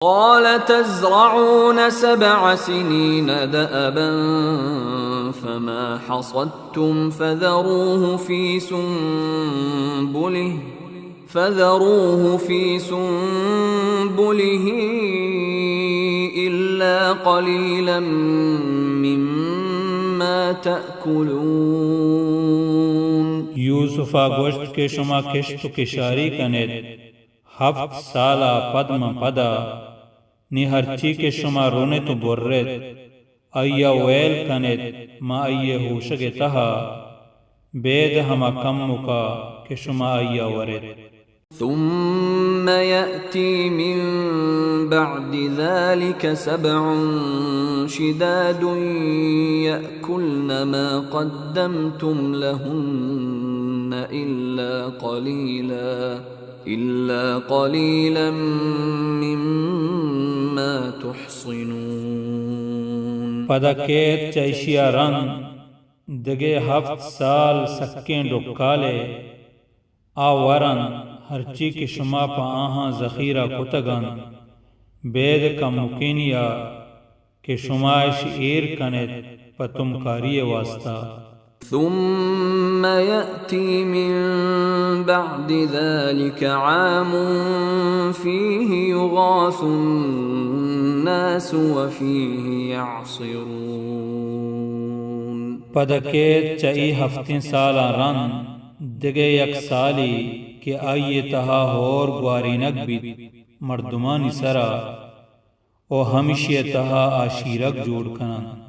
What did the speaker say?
قال تزرعون سبع سنين دأبا فما حصدتم فذروه في سنبله، فذروه في سنبله إلا قليلا مما تأكلون۔ یوسف ءَ گوشت کہ شما کشت و کشاری کن ات، ہفت سال ءَ پد ماں پدا، نی ہرچی کہ شما رون ات و بر ات، آئی ءَ ویل کن ات ماں آئی ءِ ہوشگ ءِ تہا، بید ہما کمک ءَ کہ شما آئی ءَ ور ات۔ ثم يأتي من بعد ذلك سبع شداد يأكلن ما قدمتم لهن إلا قليلا، إلا قليلا مما تحصنون۔ پدا کیت چہ ایشی ءَ رند دگہ ہفت سال سکیں ڈکالے، آ ور انت، ہرچی کہ شما پہ آہاں ذخیرہ کتگ انت، بید کمکینی ءَ کہ شما اش ایر کن ات پہ تمکاری ءِ واستا۔ ثم يأتي من بعد ذلك عام فيه يغاث الناس وفيه يعصرون۔ پدا کیت چہ اے ہفتیں سالاں رند دگہ یک سالے کہ آئی ءِ تہا ہور گوارینگ بیت مردمانی سرا، و ہمشی ءِ تہا آ شیرگ جوڑ کن انت۔